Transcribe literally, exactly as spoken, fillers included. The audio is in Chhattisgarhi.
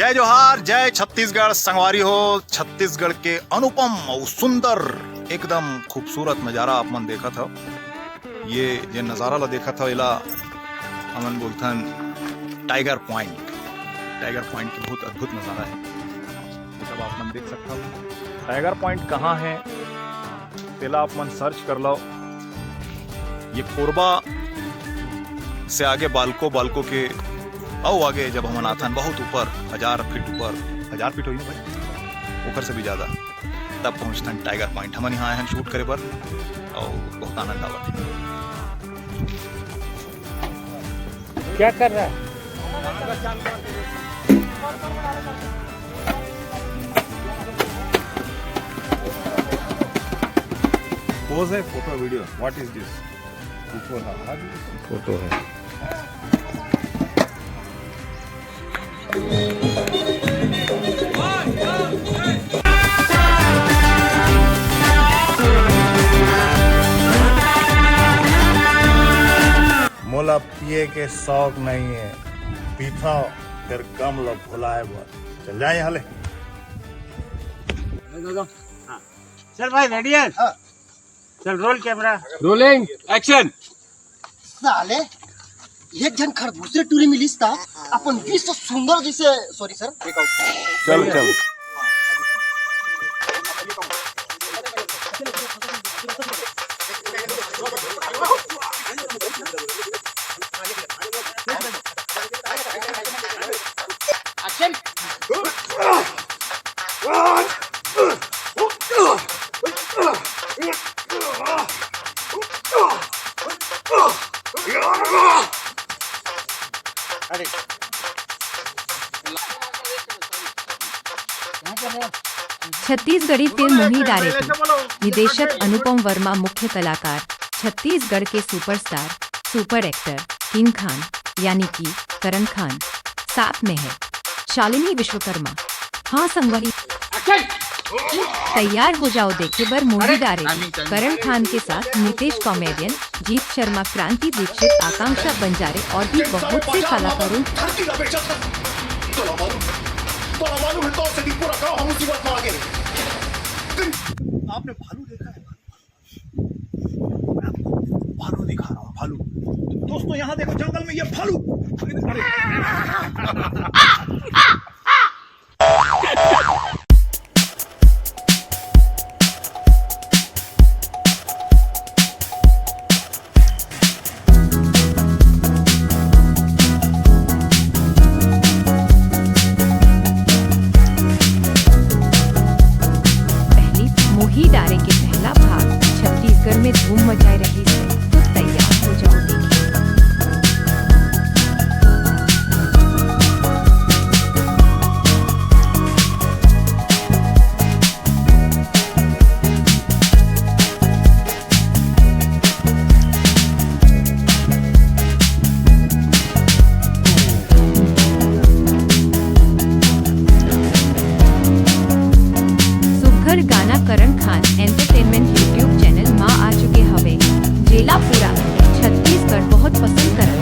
जय जोहार, जय छत्तीसगढ़ संगवारी हो। छत्तीसगढ़ के अनुपम अउ सुंदर, एकदम खूबसूरत नजारा आप मन देखत हव। ये जे नजारा ला देखत हव, एला हमन बोलथन टाइगर पॉइंट। टाइगर पॉइंट के बहुत अद्भुत नजारा है, ये सब आप मन देख सकत हव। टाइगर पॉइंट कहाँ है, तेला आप मन सर्च कर लो। ये कोरबा से आगे बालको, बालको के अउ आगे जब हमन आथन बहुत ऊपर, हजार फीट ऊपर, हजार फीट होही ना भाई, ओकर से भी ज्यादा, तब पहुंचथन टाइगर पॉइंट। हमन यहाँ आए हन शूट करे बर अउ बहुत आनंद आवत है। क्या कर रहा है? पोज है, photo, video, what is this? Photo है। मोला पिए के शौक नहीं है, पीथव फेर गम ल भुलाए बर। चल जाए यहाँ ले। चल भाई, रेडी है? हाँ। चल, रोल कैमरा। Rolling, action. साले, एक झन खरबूज टूरी मिलिस ता, अपन विश्व सुंदर जैसे, सॉरी सर, टेक आउट। चल, चल। एक्शन। अरे। छत्तीसगढ़ी फिल्म मोही डारे टू, निर्देशक अनुपम वर्मा, मुख्य कलाकार छत्तीसगढ़ के सुपरस्टार, सुपर एक्टर किंग खान यानी कि करण खान साथ में है, शालिनी विश्वकर्मा। हाँ संगवारी, तैयार हो जाओ देखे बर मोही डारे टू, करण खान के साथ नितेश कॉमेडियन, जीत शर्मा, क्रांति दीक्षित, आकांक्षा बंजारे और भी बहुत से कलाकारों। धरती का बेइज्जत कर, तोला मालूम, तोला मालूम है, तोर सेती पूरा गांव ह मुसीबत में आ गे। आपने भालू देखा है? भालू दिखा रहा हूँ, भालू। दोस्तों, यहाँ देखो, जंगल में ये भालू। अरे, पहली मोही डारे के पहला भाग छत्तीसगढ़ में धूम मचाए रहिस हे, तो तैयार हो जाओ देखे। सुघर गाना करण खान एंटरटेनमेंट YouTube चैनल मा आ चुके हवे, जेला पूरा छत्तीसगढ़ बहुत पसंद करत।